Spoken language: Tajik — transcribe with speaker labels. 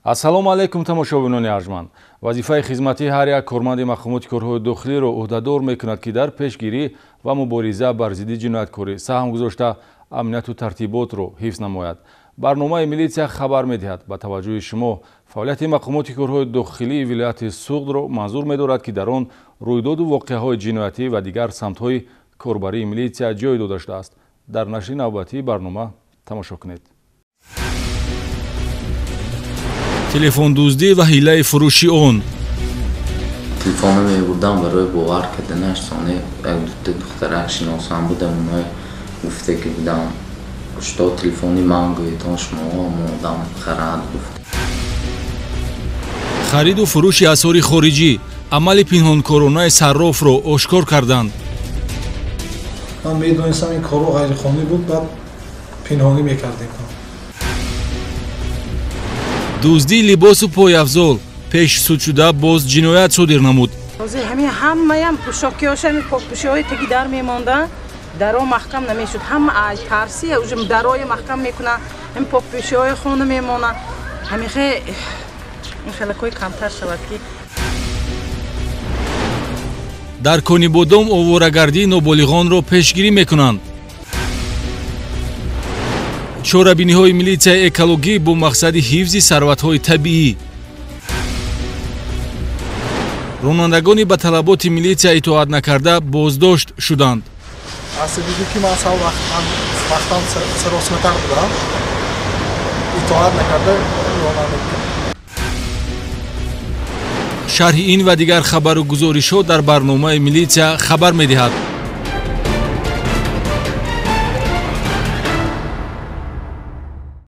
Speaker 1: Ассалому алайкум, тамошобинони арҷманд. Вазифаи хизматии ҳар як корманди мақомоти корҳои дохилиро ӯҳдадор мекунад, ки дар пешгирӣ ва мубориза бар зидди ҷинояткорӣ саҳм гузошта, амнияту тартиботро ҳифз намояд. Барномаи милитсия хабар медиҳад. Ба таваҷҷӯҳи шумо фаъолияти мақомоти корҳои дохилии вилояти Суғдро манзур медорад, ки дар он рӯйдоду воқеаҳои ҷиноятӣ ва дигар самтҳои корбарии милитсия ҷой дода шудааст. Дар нашри навбатии барнома тамошо кунед. Телефондуздӣ ва ҳилаи фурӯши он.
Speaker 2: Телефонро мебурдам барои бовар карданаш. Соне як дута духтарак шиносам будам, оно гуфта ки будам, что телефони ман гӯетон шумо омодам харад гуфт.
Speaker 1: Хариду фурӯши асъори хориҷӣ, амали пинҳонкоронаи саррофро ошкор карданд.
Speaker 3: Ман медонистам, ин корро ғайриқонунӣ буд, баъд пинҳонӣ мекардем.
Speaker 1: Дуздии либосу пойафзол пеш судшуда боз ҷиноят содир намуд.
Speaker 4: Ҳозир ҳамин ҳамаям пӯшокиҳоша, ҳамин покпӯшиҳои таги дар мемонданд, даро маҳкам намешуд. Ҳама ай тарси уже дарои маҳкам мекунанд, ҳамин покпӯшиҳои хона мемонанд. Ҳамин ин хелакҳои камтар шавад ки.
Speaker 1: Дар Конибодом овворагардии ноболиғонро пешгирӣ мекунанд. Чорабиниҳои милитсияи экологӣ бо мақсади ҳифзи сарватҳои табиӣ. Ронандагони ба талаботи милитсия итоат накарда боздошт шуданд.
Speaker 3: Асабиди ки ман сал вақтам саросиматар будам, итоат накарда ронандагӣ.
Speaker 1: Шарҳи ин ва дигар хабару гузоришҳо дар барномаи милитсия хабар медиҳад.